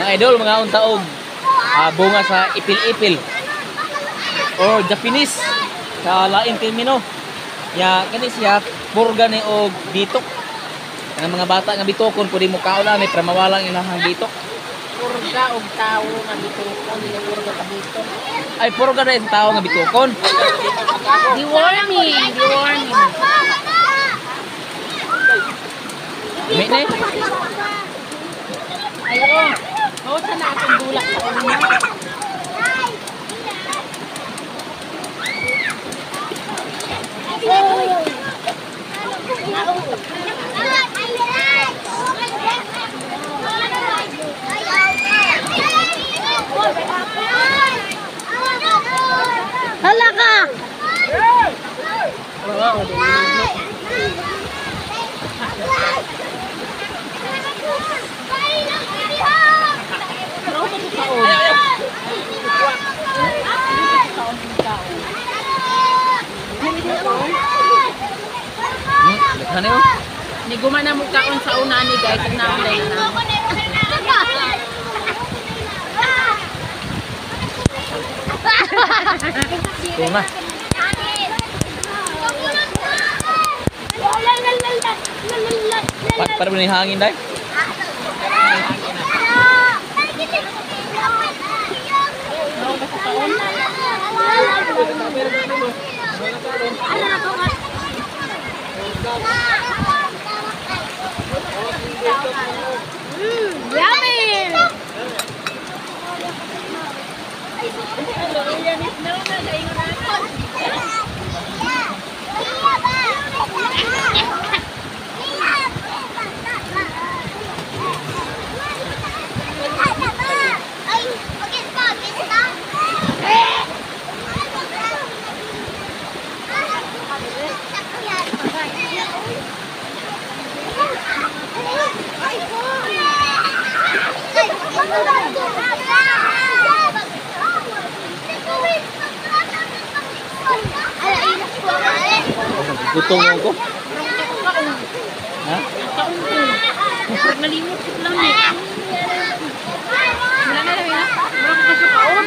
Mga idol, mga untaog bunga sa ipil-ipil or Japanese sa laing termino. Ya kani siya purga ni og bitok. Kanang mga bata nga bitokon pwede mo kaon ani para mawala ang ilahang bitok. Purga og tawo nga bitokon, dili purga ka bitok. Ay, purga na sa tao nga bitokon. Deworming, deworming. Mi ni. Ayo. Oh, sana akong dulak sa una. Hala ka! Daghan ni oh. Ni gumana mo kaon sa una ni guys, na dahil na. Tuna. Para ni hangin dai. Yummy! Gutom ko. Ha? Nalimot ko lang eh. Wala na lang eh. Wala ko kasi kaon.